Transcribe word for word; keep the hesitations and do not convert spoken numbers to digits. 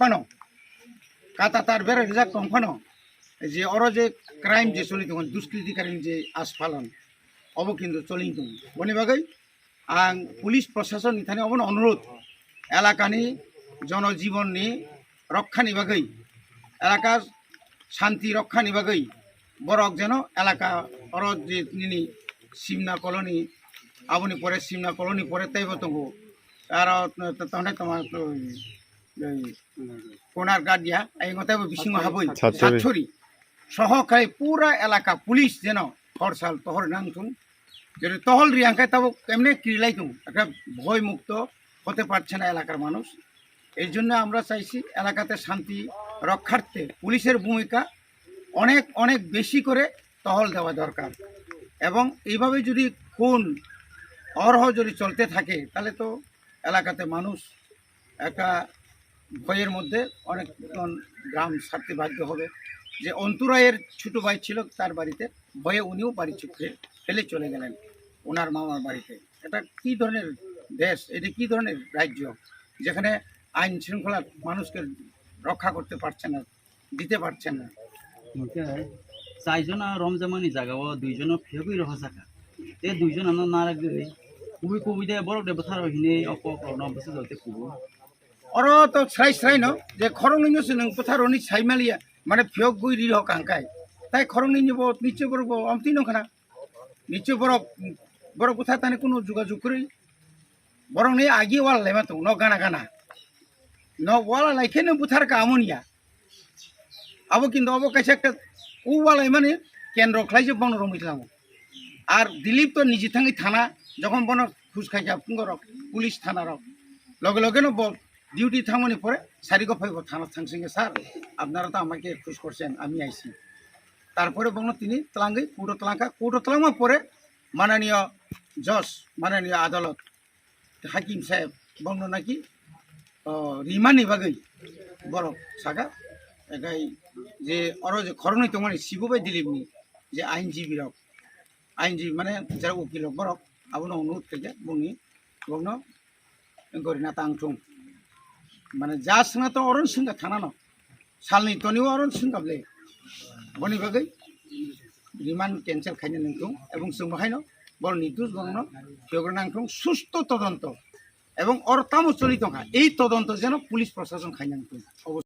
phano, kata tar bera rijak tong phano, je oro je crime je choli tongo, duskritikari je asphalon, obo kintu choli tongo. Boni bagwi ang police proshasonni thani obono onurudh, elakani jonojibonni rokkha ni bagwi, elaka shanti rokkha ni bagwi borok jeno elaka oro je nini Simna colony, aboni pore Simna colony pore teibo tongo, aro tongnai tongma Konar Gadia, ayung teibo bisingo habwi Satchori. Satchori soho khai pura elaka police jeno hor sal tohor nang thung. Jodi tohol ri ang khe tabuk emne kirilai tongo, ekta bhoy mukto hote parche na elakar manush. এই জন্য আমরা চাইছি এলাকাতে শান্তি রক্ষার্থে পুলিশের ভূমিকা অনেক অনেক বেশি করে টহল দেওয়া দরকার। এবং এইভাবে যদি খুন অহরহ যদি চলতে থাকে, তাহলে তো এলাকাতে মানুষ একটা ভয়ের মধ্যে অনেকজন গ্রাম ছাড়তে বাধ্য হবে। যে অন্তুরায়ের ছোট ভাই ছিল, তার বাড়িতে ভয়ে উনিও বাড়ি চুপ ফে-, ফেলে চলে গেলেন ওনার মামার বাড়িতে। এটা কি ধরনের দেশ? এটা কি ধরনের রাজ্য, যেখানে আইন শৃঙ্খলা মানুষকে রক্ষা করতে পারছে না, দিতে পারছে না? Hingke chaijono romjamani jagao duijono phiyogwi rohorjaka. Tei duijono naragwi kubui kubui de borok de bwtharo hinwi o kokrokno bwsajak tei kubu. Oro to srai srai no je khoroknwi no se nwng bwtharoni saimaliya, mane phiyogwi ri rok ang kai. Tai khoroknwi ni bo niche borok bo amtwi no khna. Niche borok, borok bwtha tani kunu jugajug kwrwi. Borokni agi wala laima tongo, no gana gana. No wala lai khe no bwthar ka amoni ya. Abo kintu abo kaisa ekta u wala mani kendro khlai je bono romwi tlango. Ar Dilip to niji thangwi thana, jokhon bono khus khai kha phungo rok, police thana rok. Loge loge no bo duty thangmani pore sari go phaibo thana thangsingkhe, "Sir, apnara to amake khus korchen, ami aisi." Tarpore bono tini tlangwi court-o tlangkha, court-o tlangma pore mananiyo judge, mananiyo adalot, hakim saheb, bono naki, o, rimani bagwi borok saka, ekai je oro je khoroknwi tongmani Sibu bai Dilipni je ainjibi rok, ainjibi mane jara ukil rok borok, abono onurudh khaikha bongni, bongno gorina tang thung. Mane ja swngna to oron swngkha thana no. Salni toni oron swngkha ble. Boni bagwi remand cancel khaina nang thung ebong chwng bahaino bor nirdosh bongno phiyogna nang thung susto todonto. Ebong or tamo choli tongkha. Ei todonto jeno police proshashon khaina nang thung.